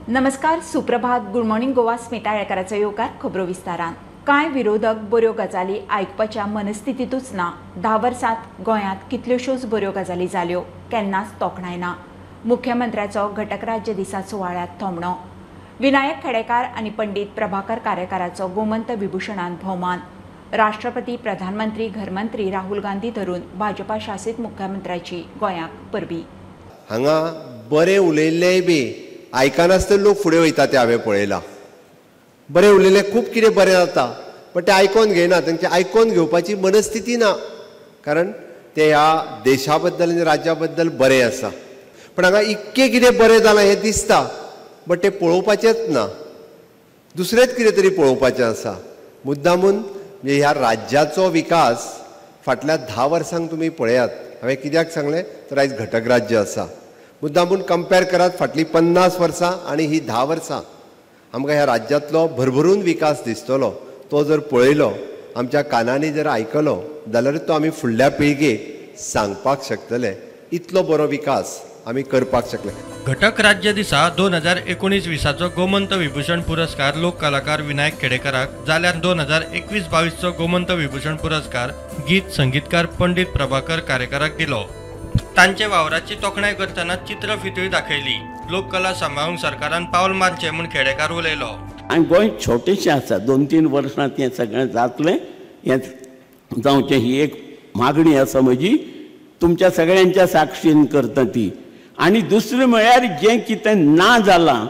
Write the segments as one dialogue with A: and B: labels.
A: नमस्कार, सुप्रभात, good morning Goa. Smita येळकाराचो येवकार खबरो विस्तारान. कांय विरोधक बऱ्यो गजाली आयकपाच्या मनस्थितींतूच ना. 10 वर्सांत गोंयांत कितल्योश्योच बऱ्यो गजाली जाल्यो, केन्नाच तोखणाय ना. मुख्यमंत्र्याचो घटक राज्य दिसा सुवाळ्यांत थोमणो, विनायक खेडेकार आनी पंडित प्रभाकर कारेकाराचो गोमंत विभूषणान भोवमान, राष्ट्रपती, प्रधानमंत्री, घरमंत्री राहुल गांधी धरून भाजपा शासित मुख्यमंत्र्याची गोंयाक परबी.
B: हांगा बरें उलयल्लेय बी आयकनासतना लोक फुडें वयता ते हांवें पळयलां. बरें उलयलें खूब कितें बरें जाता, पण ते आयकोन घेयना, तांचे आयकोन घेवपाची मनस्थिती ना, कारण ते ह्या देशा बद्दल आनी राज्या बद्दल बरें आसा. पण हांगा इतकें कितें बरें जालां हें दिसता, बट ते पळोवपाचेंच ना, दुसरेंच कितें तरी पळोवपाचें आसा. मुद्दामून म्हणजे ह्या राज्याचो विकास फाटल्या 10 वर्सांक तुमी पळयात. हांवें कित्याक सांगलें तर आयज घटक राज्य आसा. मुद्दामून कंपेर करात फाटलीं 50 वर्सां आनी ही 10 वर्सां, आमकां ह्या राज्यांतलो भरभरून विकास दिसतलो. तो जर पळयलो, आमच्या कानांनी जर आयकलो जाल्यार तो आमी फुडल्या पिळगेक सांगपाक शकतले. इतलो बरो विकास आमी करपाक शकले.
C: घटक राज्य दिसा 2019-20 गोमंत विभूषण पुरस्कार लोक कलाकार विनायक खेडेकाराक, जाल्यार 2021-22 गोमंत विभूषण पुरस्कार गीत संगीतकार पंडित प्रभाकर कारेकाराक दिलो. तांचे वावराची तोखणाय करतना चित्रफितूय दाखयली. लोककला सांबाळूंक सरकारान पावल मारचें म्हूण खेडेकार उलयलो.
D: आनी गोंय छोटेशें आसा, 2-3 वर्सांत हें सगळें जातलें, हें जावचें ही एक मागणी आसा म्हजी, तुमच्या सगळ्यांच्या साक्षीन करता ती. आनी दुसरें म्हळ्यार जें कितें ना जालां,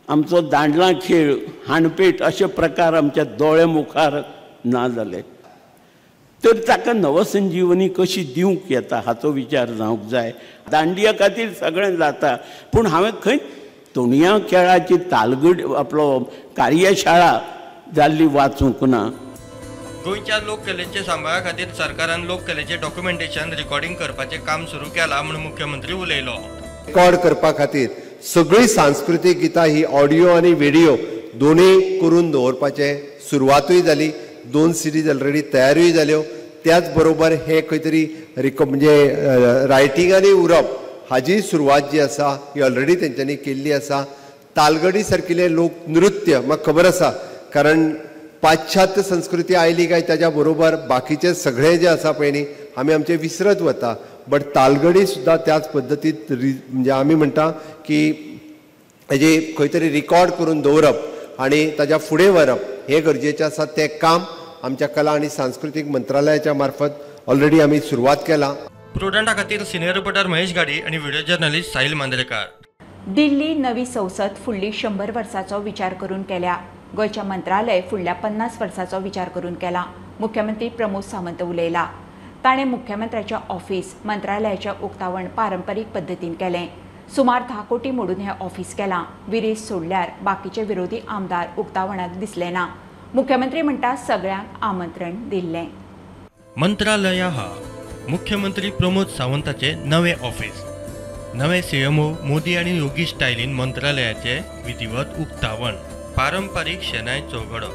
D: आमचो दांडला खेळ, हाणपेट अशे प्रकार आमच्या दोळे मुखार ना जाले, तर ताका नवसंजीवनी कशी दिवंक येता हाचो विचार जावंक जाय. दांडिया खातीर सगळें जाता, पूण हांवें खंय तोणया खेळाची तालगड आपलो कार्यशाळा जाल्ली वाचूंक ना.
C: गोंयच्या लोककलेचे सांबाळा खातीर सरकारान लोककलेचे डॉक्युमेंटेशन रेकॉर्डिंग करपाचें काम सुरू केलां म्हूण मुख्यमंत्री उलयलो.
B: रेकॉर्ड करपा खातीर सगळीं सांस्कृतीक गितां ही ऑडियो आनी व्हिडियो दोनूय करून दवरपाचें सुरवातूय जाली. 2 सिरीज ऑलरेडी तयारूय जाल्यो. त्याच बरोबर हे खंय तरी म्हणजे रायटिंगांनी उरप हाजी सुरवात जी आसा ही ऑलरेडी तेंच्यांनी केल्ली आसा. तालगडी सारकिल्लें लोक नृत्य म्हाका खबर आसा, कारण पाश्चात्य संस्कृती आयली काय ताज्या बरोबर बाकीचे सगळे जे आसा पळय न्ही आमी आमचे विसरत वता. बट तालगडी सुद्दां त्याच पद्दतीत म्हणजे आमी म्हणटा की हेजे खंय तरी रिकॉर्ड करून दवरप आनी ताज्या फुडें व्हरप हें गरजेचें आसा. तें काम आमच्या कला आनी सांस्कृतीक मंत्रालयाच्या मार्फत ऑलरेडी आमी सुरवात केला.
C: प्रुडंटा खातीर सिनियर रिपोर्टर महेश गाडी आनी व्हिडिओ जर्नलिस्ट साहिल मांद्रेकार.
A: दिल्ली नवी संसद फुडली 100 वर्सांचो विचार करून केल्या. गोंयच्या मंत्रालय फुडल्या 50 वर्सांचो विचार करून केला. मुख्यमंत्री प्रमोद सावंत उलयला. ताणें मुख्यमंत्र्याच्या ऑफिस मंत्रालयाचें उक्तावण पारंपरीक पद्दतीन केलें. सुमार 10 कोटी मोडून हें ऑफिस केलां. विरेश सोडल्यार बाकीचे विरोधी आमदार उक्तावणाक दिसले ना. मुख्यमंत्री म्हणटा सगळ्यांक आमंत्रण दिल्लें.
C: मंत्रालय हा मुख्यमंत्री प्रमोद सावंताचे नवे ऑफिस. नवे सीएमओ मोदी आनी योगी स्टायलीन मंत्रालयाचे विधिवत उक्तावण. पारंपरीक शेनाय चौघडो,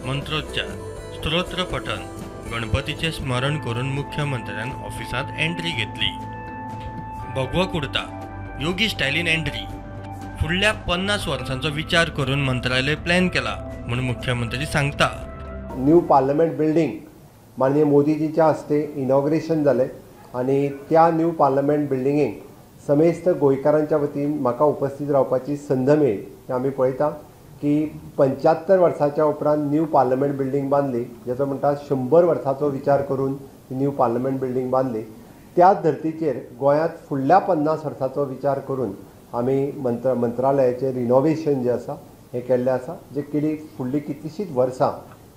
C: मंत्रोच्चार, स्तोत्र पठन, गणपतीचे स्मरण करून मुख्यमंत्र्यान ऑफिसांत एंट्री घेतली. भगवो कुर्ता, योगी स्टायलीन एंट्री. फुडल्या 50 वर्सांचो विचार करून मंत्रालय प्लॅन केला म्हूण मुख्यमंत्री सांगता.
B: न्यू पार्लमेंट बिल्डिंग माननीय मोदीजीच्या हस्ते इनॉग्रेशन जालें आनी त्या न्यू पार्लमेंट बिल्डिंगेक समेस्त गोंयकारांच्या वतीन म्हाका उपस्थित रावपाची संद मेळ्ळी. आमी पळयता की 75 वर्साच्या उपरांत न्यू पार्लमेंट बिल्डिंग बांदली, ज्याचो म्हणटा 100 वर्साचो विचार करून न्यू पार्लमेंट बिल्डिंग बांदली. त्याच धर्तीचेर गोंयांत फुडल्या 50 वर्साचो विचार करून आमी मंत्रालयाचें रिनोवेशन जें आसा हें केल्लें आसा, जें केली फुडलीं कितलींशींच वर्सां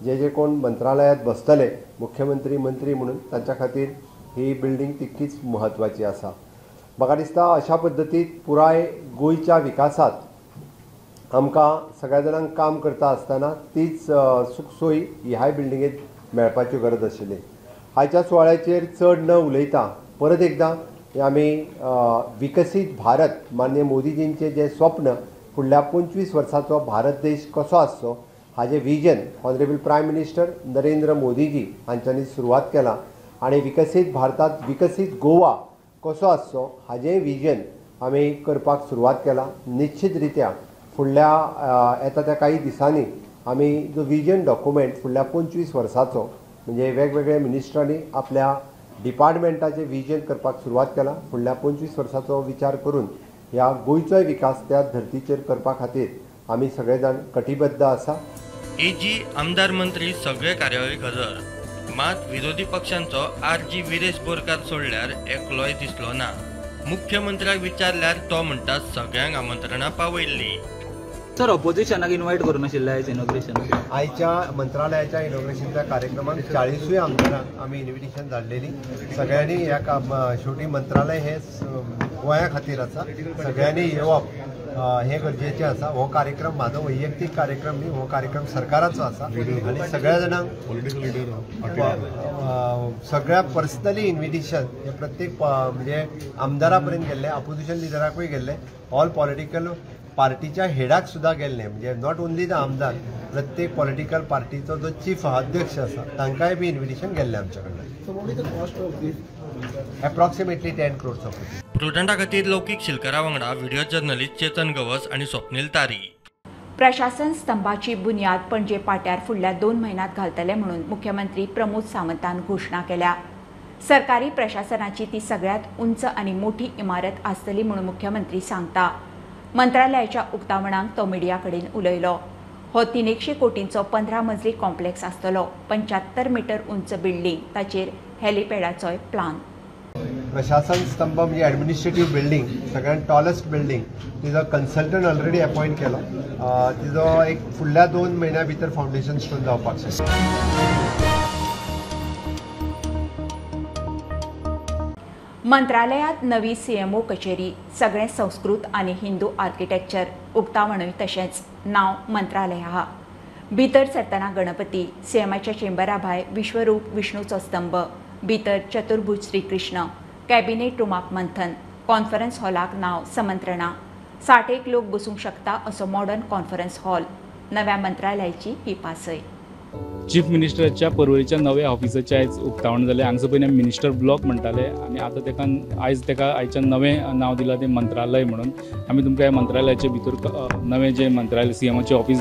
B: जे जे कोण मंत्रालयांत बसतले मुख्यमंत्री मंत्री म्हणून तांच्या खातीर ही बिल्डींग तितकीच म्हत्वाची आसा. म्हाका दिसता अशा पद्दतीन पुराय गोंयच्या विकासांत आमकां सगळ्या जाणांक काम करता आसतना तीच सुखसोय ह्याय बिल्डिंगेंत मेळपाची गरज आशिल्ली. आयच्या सुवाळ्याचेर चड न उलयता परत एकदां आमी विकसीत भारत माननीय मोदीजींचें जें स्वप्न फुडल्या 25 वर्सांचो भारत देश कसो आसचो हाजें vision honourable prime minister Narendra Modiji हांच्यांनी सुरवात केला आनी विकसीत भारतांत विकसीत गोवा कसो आसचो हाजें विजन आमी करपाक सुरवात केला. निश्चित रित्या फुडल्या येता त्या काही दिसांनी आमी जो विजन डॉक्युमेंट फुडल्या 25 वर्साचो म्हणजे वेगवेगळ्या मिनिस्टरांनी आपल्या डिपार्टमेंटाचें विजन करपाक सुरवात केला। फुडल्या 25 वर्साचो विचार करून ह्या गोंयचोय विकास त्या धर्तीचेर करपा खातीर आमी सगळे जाण कटिबद्ध आसा।
C: एजी आमदार मंत्री सगळे कार्यावळीक हजर, मात विरोधी पक्षांचो आर.जी. विरेश बोरकार सोडल्यार एकलोय दिसलो ना। मुख्यमंत्र्याक विचारल्यार तो म्हणटा सगळ्यांक आमंत्रणां पावयल्ली।
E: सर, ऑपोजिशनाक इन्वायट करूं नाशिल्लें आयज इनॉग्रेशन?
B: आयच्या मंत्रालयाच्या इनॉग्रेशनच्या कार्यक्रमाक 40 आमदारांक आमी इन्विटेशन धाडलेली। सगळ्यांनी ह्या शेवटी मंत्रालय हे गोंया खातीर आसा, सगळ्यांनी येवप हे गरजेचें आसा। हो कार्यक्रम म्हाजो वैयक्तीक कार्यक्रम न्ही, हो कार्यक्रम सरकाराचो आसा आनी सगळ्या जाणांक सगळ्या पर्सनली इन्विटेशन हे प्रत्येक म्हणजे आमदारा पर्यंत गेल्ले, ऑपोजिशन लिडराकूय गेल्ले, ऑल पॉलिटिकल पार्टीच्या हेडाक सुद्दां गेल्ले। म्हणजे not only the आमदार, प्रत्येक पॉलिटिकल पार्टीचो जो चीफ अध्यक्ष आसा तांकांय बी इन्विटेशन गेल्लें आमच्या कडल्यान। Approximately 10 crores of rupees.
C: प्रुडंटा खातीर लौकीक शिलकरा वांगडा व्हिडिओ जर्नलिस्ट चेतन गवस आनी स्वप्नील तारी।
A: प्रशासन स्तंभाची बुन्याद पणजे पाट्यार फुडल्या 2 म्हयन्यांत घालतले म्हणून मुख्यमंत्री प्रमोद सावंतान घोशणा केल्या। सरकारी प्रशासनाची ती सगळ्यात उंच आनी मोठी इमारत आसतली म्हणून मुख्यमंत्री सांगता। मंत्रालयाच्या उक्तावणाक तो मिडिया कडेन उलयलो। हो 300 कोटींचो 15 मजली कॉम्प्लेक्स आसतलो। 75 मीटर उंच बिल्डिंग, ताचेर हेलिपॅडाचोय प्लान।
B: प्रशासन स्तंभ म्हणजे ॲडमिनिस्ट्रेटिव्ह बिल्डिंग, सगळ्यात टॉलेस्ट बिल्डिंग, तिजो कन्सल्टंट ऑलरेडी अपॉइंट केलो। तिजो एक फुडल्या 2 म्हयन्या भितर फावंडेशन स्टोन जावपाक शकता।
A: मंत्रालयात नवी सीएमओ कचेरी, सगळें संस्कृत आनी हिंदू आर्किटेक्चर, उक्तावणूय तशेंच नांव मंत्रालय आहा। भितर सरतना गणपती, सीएमाच्या चेंबरा भायर विश्वरूप विष्णूचो स्तंभ, भितर चतुर्भुज श्रीकृष्ण, कॅबिनेट रुमाक मंथन, कॉन्फरन्स हॉलाक नांव समंत्रणा, 60 लोक बसूंक शकता असो मॉडर्न कॉन्फरन्स हॉल। नव्या मंत्रालयाची ही पासय।
F: चीफ मिनिस्टराच्या परवरीच्या नव्या ऑफिसाचें आयज उक्तावण जालें। हांगसर पयलीं मिनिस्टर ब्लॉक म्हणटाले आनी आतां ताका आयज ताका आयच्यान नवें नांव दिलां तें मंत्रालय म्हणून। आमी तुमकां ह्या मंत्रालयाचे भितर नवें जें मंत्रालय सीएमाचें ऑफिस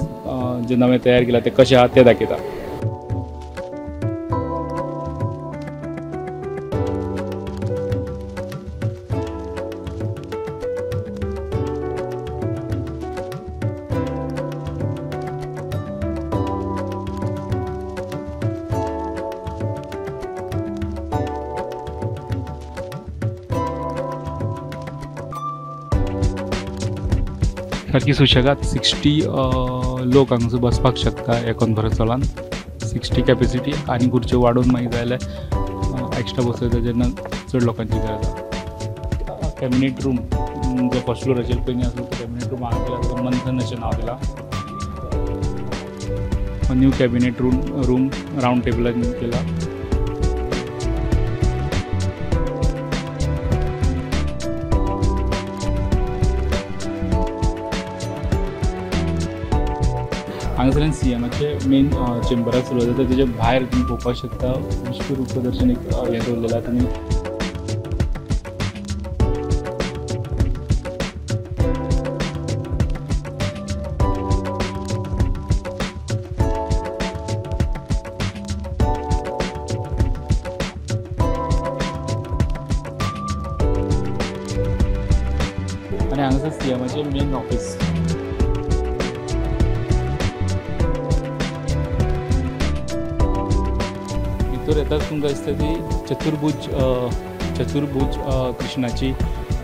F: जें नवें तयार केलां तें कशें आहा तें दाखयता। सारकी सुशेगाद 60 लोक हांगासर बसपाक शकता ह्या कॉन्फरन्स हॉलान। 60 कॅपेसिटी आनी खुर्च्यो वाडोवन मागीर जाय जाल्यार एक्स्ट्रा बसयता जेन्ना चड लोकांची गरज आसा। कॅबिनेट रूम जो फर्स्ट फ्लोराचेर पयलीं आसलो तो कॅबिनेट रूम हांगा केला, ताका मंथन अशें नांव दिलां। न्यू कॅबिनेट रूम रावंड टेबलान केला। हांगासरल्यान सीएमाचे मेन चेंबराक सुरवात जाता, तेजे भायर तुमी पळोवपाक शकता विश्वरूप प्रदर्शन एक हें दवरलेलें आसा। आनी हांगासर सीएमाचें मेन ऑफिस। भितर येताच तुमकां दिसता ती चतुर्भुज कृष्णाची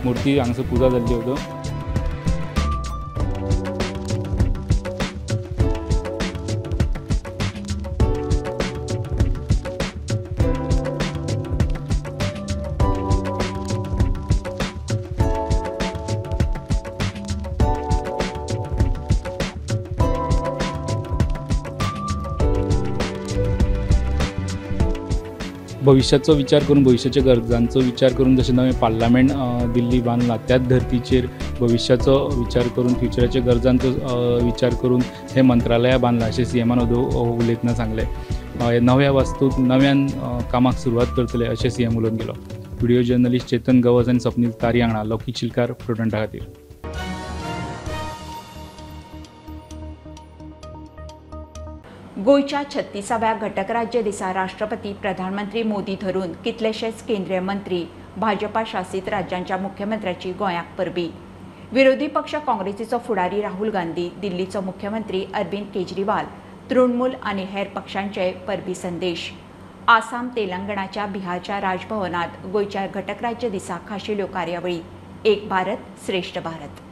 F: मूर्ती हांगासर पुजा जाल्ली होतो। भविश्याचो विचार करून, भविश्याच्या गरजांचो विचार करून जशें नवें पार्लमेंट दिल्ली बांदलां त्याच धर्तीचेर भविश्याचो विचार करून, फ्युचराच्या गरजांचो विचार करून हें मंत्रालया बांदलां अशें सीएमान उलयतना सांगलें। नव्या वास्तूत नव्यान कामाक सुरवात करतले अशें सीएम उलोवन गेलो। व्हिडिओ जर्नलिस्ट चेतन गवस आनी स्वप्नील तारी हांगा लौकीक शिलकार प्रुडंटा खातीर।
A: गोंयच्या 36व्या घटक राज्य दिसा राष्ट्रपती प्रधानमंत्री मोदी धरून कितलेशेच केंद्रीय मंत्री भाजपा शासित राज्यांच्या मुख्यमंत्र्याची गोंयाक परबी. विरोधी पक्ष काँग्रेसीचो फुडारी राहुल गांधी, दिल्लीचो मुख्यमंत्री अरविंद केजरीवाल, तृणमूल आनी हेर पक्षांचे परबी संदेश. आसाम, तेलंगणाच्या, बिहारच्या राजभवनात गोंयच्या घटक राज्य दिसा खाशेल्यो कार्यावळी. एक भारत श्रेष्ठ भारत.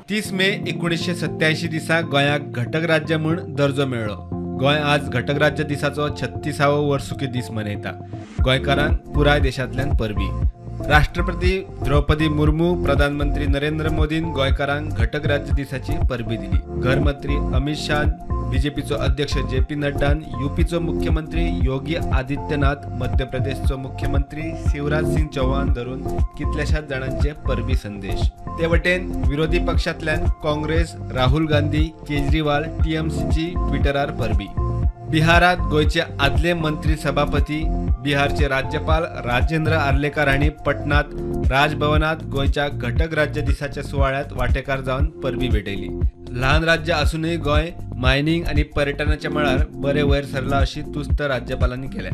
G: 30 मे 1987 दिसा गोंयाक घटक राज्य म्हूण दर्जो मेळ्ळो. गोंय आज घटक राज्य दिसाचो 36वो वर्सुकी दीस मनयता. गोंयकारांक पुराय देशांतल्यान परबी. राष्ट्रपती द्रौपदी मुर्मू, प्रधानमंत्री नरेंद्र मोदीन गोंयकारांक घटक राज्य दिसाची परबी दिली. घरमंत्री अमित शाह, बीजेपीचो अध्यक्ष जे पी नड्डान, यूपीचो मुख्यमंत्री योगी आदित्यनाथ, मध्य प्रदेशचो मुख्यमंत्री शिवराज सिंग चौहान धरून कितल्याशाच जाणांचे परबी संदेश. ते वटेन विरोधी पक्षांतल्यान काँग्रेस, राहुल गांधी, केजरीवाल, टीएमसीची ट्विटरार परबी. बिहारात गोंयचे आदले मंत्री सभापती, बिहारचे राज्यपाल राजेंद्र आर्लेकर हांणी पटनात राजभवनात गोंयच्या घटक राज्य दिसाच्या सुवाळ्यात वांटेकार जावन परबी भेटयली. ल्हान राज्य आसूनय गोंय मायनिंग आनी पर्यटनाच्या मळार बरे वयर सरला अशी तुस्त राज्यपालांनी केल्या.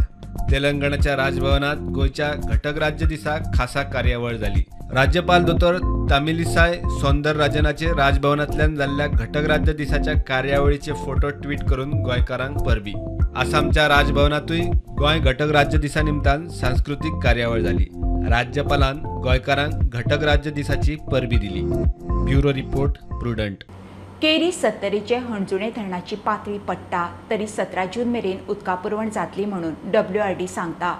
G: तेलंगणाच्या राजभवनात गोंयच्या घटक राज्य दिसा खासा कार्यावळ जाली. राज्यपाल दोतोर तामिलिसाय सौंदरराजनाचे राजभवनांतल्यान जाल्ल्या घटक राज्य दिसाच्या कार्यावळीचे फोटो ट्वीट करून गोंयकारांक परबी. आसामच्या राजभवनातूय गोंय घटक राज्य दिसा निमतान सांस्कृतीक कार्यावळ जाली. राज्यपालान गोंयकारांक घटक राज्य दिसाची परबी दिली. Bureau report, Prudent.
A: केरी सत्तरीचे हणजुणे धरणाची पातळी पडटा तरी 17 जून मेरेन उदका पुरवण जातली म्हणून WRD सांगता.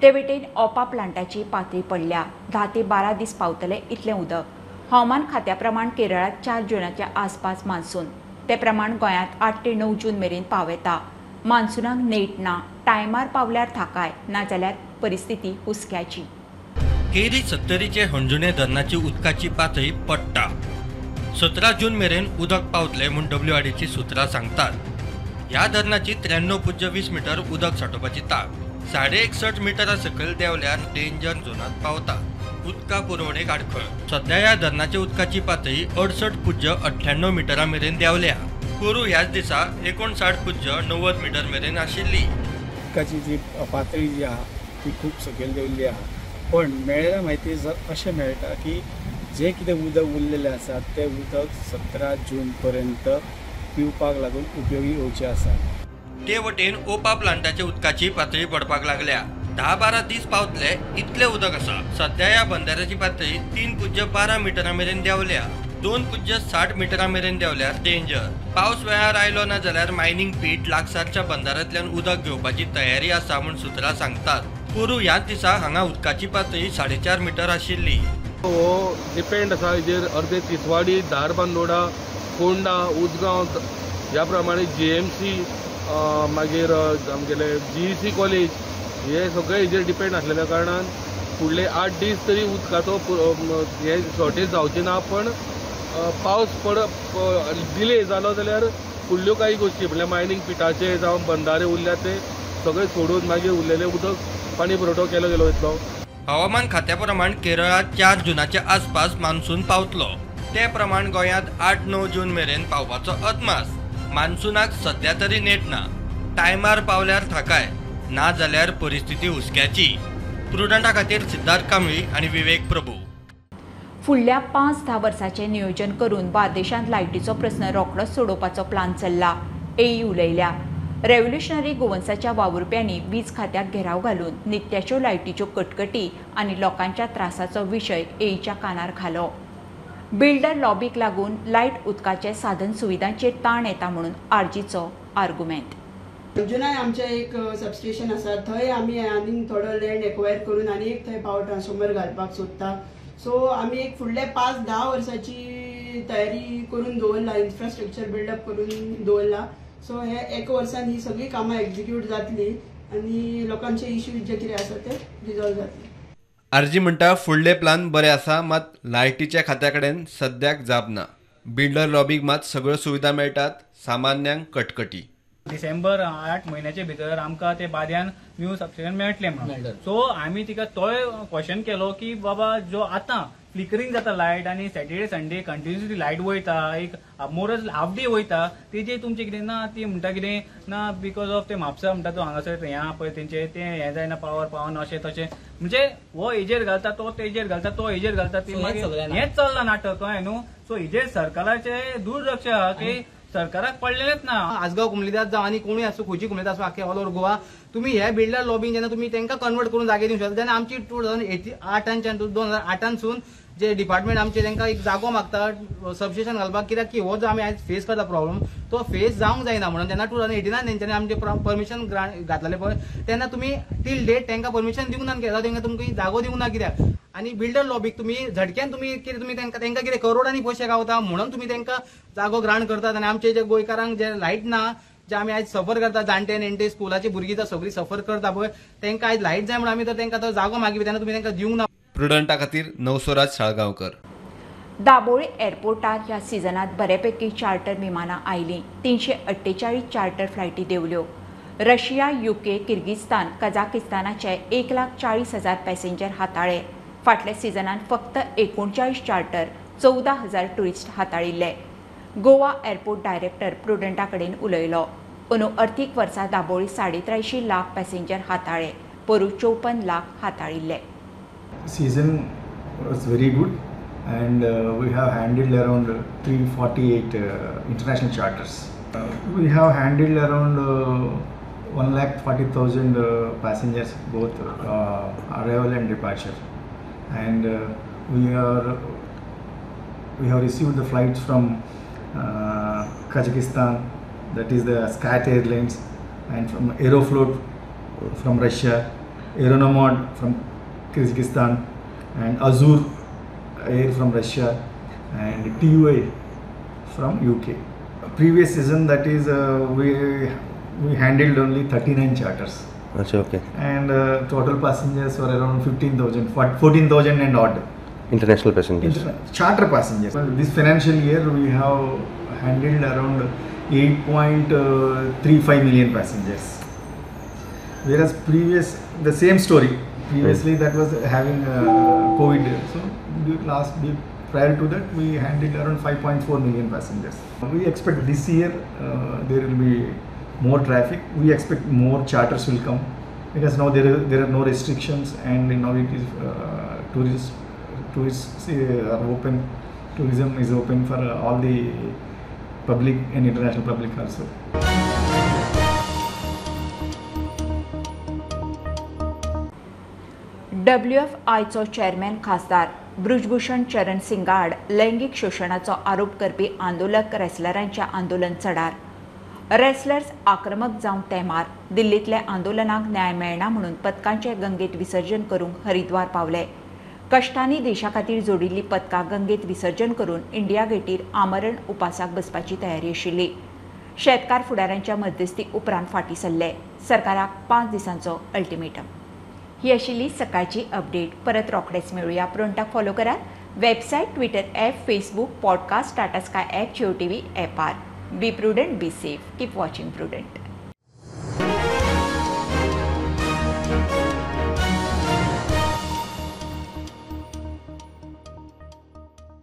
A: ते वटेन ओपा प्लांटाची पातळी पडल्या. 10 ते 12 दीस पावतले इतलें उदक. हवामान खात्या प्रमाण केरळात 4 जुनाच्या आसपास मान्सून, ते प्रमाण गोंयांत 8 ते 9 जून मेरेन पावयता. मान्सूनाक नेट ना, टायमार पावल्यार थाकाय, नाजाल्यार परिस्थिती हुस्क्याची.
C: केरी सत्तरीचे हणजुणे धरणाची उदकाची पातळी पडटा. 17 जून मेरेन उदक पावतले म्हूण WRDची सूत्रां सांगतात. ह्या धरणाची 93.20 मिटर उदक सांठोवपाची तांक 61.5 मिटरा सकयल देंवल्यार डेंजर झोनांत पावता. उदका पुरवणेक आडखळ. सध्या ह्या धरणाच्या उदकाची पातळी 68.98 मिटरा मेरेन देंवल्या. पोरूं ह्याच दिसा 59.90 मिटर मेरेन आशिल्ली.
H: उदकाची जी पातळी जी आहा ती खूब सकयल देंवल्ली आहा, पण मेळ्ळ्या म्हायती अशें मेळटा की जे कितें उदक उरलेलें आसा तें उदक 17 जून पर्यंत पिवपाक लागून उपयोगी येवचें आसा.
C: ते वटेन ओपा प्लांटाच्या उदकाची पातळी पडपाक लागल्या. 10-12 दीस पावतले इतलें उदक आसा. सध्या ह्या बंदाऱ्याची पातळी 3.12 मिटरां मेरेन देंवल्या. 2.60 मिटरां मेरेन देंवल्यार डेंजर. पावस वेळार आयलो ना जाल्यार मायनिंग पीट लागसारच्या बंदाऱ्यांतल्यान उदक घेवपाची तयारी आसा म्हूण सूत्रां सांगतात. पोरूं ह्याच दिसा हांगा उदकाची पातळी 4.5 मिटर आशिल्ली.
I: हो डिपेंड आसा हेजेर अर्दे तिसवाडी, धारबांदोडा, फोंडा, उजगांव ह्या प्रमाणे GMC, मागीर आमगेले GEC college हे सगळे हेजेर डिपेंड आसलेल्या कारणान फुडले 8 दीस तरी उदकाचो हे शॉर्टेज जावची ना. पण पावस डिले जालो जाल्यार फुडल्यो काही गोश्टी म्हणल्यार मायनींग पिटाचे जावं बंदारे उरल्या ते सगळे सोडून मागीर उरलेले उदक पाणी पुरवठो केलो गेलो वयतलो.
C: हवामान खात्या प्रमाण केरळात 4 जुनाच्या आसपास मान्सून पावतलो. ते प्रमाण गोंयांत 8-9 जून मेरेन पावपाचो अदमास. मान्सूनाक सध्या तरी नेट ना. टायमार पावल्यार थाकाय, ना जाल्यार परिस्थिती हुस्क्याची. प्रुडंटा खातीर सिद्धार्थ कांबळी आनी विवेक प्रभू.
A: फुडल्या 5-10 वर्साचें नियोजन करून बार्देशांत लायटीचो प्रस्न रोखडोच सोडोवपाचो प्लान चल्ला, एई उलयल्या. रेव्होल्युशनरी गोवन्साच्या वावुरप्यांनी वीज खात्याक घेराव घालून नित्याच्यो लायटीच्यो कटकटी आनी लोकांच्या त्रासाचो विशय एईच्या कानार घालो. बिल्डर लॉबीक लागून लायट उदकाचे साधन सुविधांचेर ताण येता म्हणून आरजीचो आर्गुमेंट.
J: अंजुनाय आमचें एक सबस्टेशन आसा, थंय आमी आनीक थोडो लँड एक्वायर करून आनी एक थंय पावर ट्रान्सफॉर्मर घालपाक सोदता. सो आमी एक फुडले 5-10 वर्साची तयारी करून दवरला, इन्फ्रास्ट्रक्चर बिल्डअप करून दवरला. सो हे एक वर्सान ही सगळी कामां एक्झिक्यूट जातली आनी लोकांचे इश्यूज जे कितें आसा ते रिजॉल्व जातले.
G: आरजी म्हणटा फुडले प्लान बरे आसा, मात लायटीच्या खात्या कडेन सद्याक जाप ना. बिल्डर लॉबीक मात सगळ्यो सुविधा मेळटात, सामान्यांक कटकटी.
E: डिसेंबर 8 म्हयन्याचे भितर आमकां ते बाद्यान न्यू सबस्टेशन मेळटलें म्हणून. सो आमी तिका तोय क्वेश्चन केलो की बाबा जो आतां फ्लिकरींग जाता लायट आनी सॅटर्डे संडे कंटिन्युअसली लायट वयता, एक मोरज हाफ डे वयता. तेजेर तुमचें कितें ना, ती म्हणटा कितें ना because of ते म्हापसा म्हणटा तो हांगासर हें आहा पळय तेंचे तें हें जायना, पावर पावना अशें तशें. म्हणजे हो हेजेर घालता, तो तेजेर घालता, तो हेजेर घालता, ती मागीर हेंच चल्लां नाटक, कळ्ळें न्हू. सो हेजेर सरकाराचें दुर्लक्ष आहा की सरकाराक पडलेलेंच ना.
K: आसगांव कुमलीदाद जावं आनी कोणूय आसूं, खंयची कुमलीदाद आसूं, आख्खे ऑल ओवर गोवा तुमी हे बिल्डर लॉबींग जेन्ना तुमी तांकां कन्वर्ट करून जागे दिवंक शकता, तेन्ना आमची 2008 2008 जे डिपार्टमेंट आमचे तांकां एक जागो मागता सबस्टेशन घालपाक, कित्याक की हो जो आमी आयज फेस करता प्रॉब्लम तो फेस जावंक जायना म्हणून तेन्ना 2018 तेंच्यांनी आमचे परमिशन ग्रांट घातलेलें पळय, तेन्ना तुमी टील डेट तांकां परमिशन दिवंक ना, कित्याक तांकां तुमकां जागो दिवंक ना कित्याक. आनी बिल्डर लॉबीक तुमी झटक्यान तुमी कितें तुमी तांकां कितें करोडांनी पयशे गावता म्हणून तुमी तांकां जागो ग्रांट करतात. आनी आमचे जे गोंयकारांक जे लायट ना, जे आमी आयज सफर करता, जाणटे नेणटे स्कुलाची भुरगीं जर सगळीं सफर करता पळय, तांकां आयज लायट जाय म्हणून आमी तर तांकां तो जागो मागीर तेन्ना तुमी तांकां दिवंक ना.
G: प्रुडंटा खातीर नवस्वराज साळगांवकर.
A: दाबोळी एअरपोर्टार ह्या सिजनात बऱ्यापैकी चार्टर विमानां आयलीं. 348 चार्टर फ्लायटी देंवल्यो. रशिया, युके, किर्गिस्तान, कझाकिस्तानाचे 1,40,000 पॅसेंजर हाताळे. फाटल्या सिजनान फक्त 39 चार्टर 14,000 ट्युरिस्ट हाताळिल्ले. गोवा एअरपोर्ट डायरेक्टर प्रुडंटा कडेन उलयलो. अंदू अर्थीक वर्सा दाबोळी 83.5 लाख पॅसेंजर हाताळे, पोरूं 54 lakh हाताळिल्ले.
L: Season was very good and we have handled around 348 international charters. We have handled around 1,40,000 passengers, both arrival and departure. And we have received the flights from Kazakhstan, that is the Skat Airlines, and from Aeroflot from Russia, Aeronomod from Kyrgyzstan, and Azur Air from Russia, and TUA from UK. Previous season, that is we handled only 39 charters.
C: Achha, okay.
L: And total passengers were around 15,000, 14,000 and odd.
C: International passengers.
L: Charter passengers. Well, this financial year we have handled around 8.35 million passengers. Whereas previous, the same story. Previously that was having COVID, so prior to that we handled around 5.4 million passengers. We expect this year there will be more traffic. We expect more charters will come because now there are no restrictions, and now it is tourists are open. Tourism is open for all the public and international public also.
A: WFIचो chairman खासदार बृजभूषण चरण सिंगाड लैंगिक शोषणाचो आरोप करपी आंदोलक रेसलरांच्या आंदोलन Chadar. Wrestlers आक्रमक जावंक तेमार. दिल्लींतल्या आंदोलनाक न्याय मेळना म्हणून पदकांचे गंगेत विसर्जन करूंक हरिद्वार पावले. कश्टांनी देशा खातीर जोडिल्ली पदकां गंगेत विसर्जन करून इंडिया गेटीर आमरण उपासाक बसपाची तयारी आशिल्ली. शेतकार फुडाऱ्यांच्या मध्यस्थी उपरांत फाटीं सरले. सरकाराक 5 दिसांचो अल्टिमेटम. ही आशिल्ली सकाळची अपडेट. परत रोखडेच मेळुया. प्रुडंटाक फॉलो करात. Website, Twitter app, Facebook, podcast, Tata Sky app, Jio TV ॲपार. Be prudent, be safe, keep watching Prudent.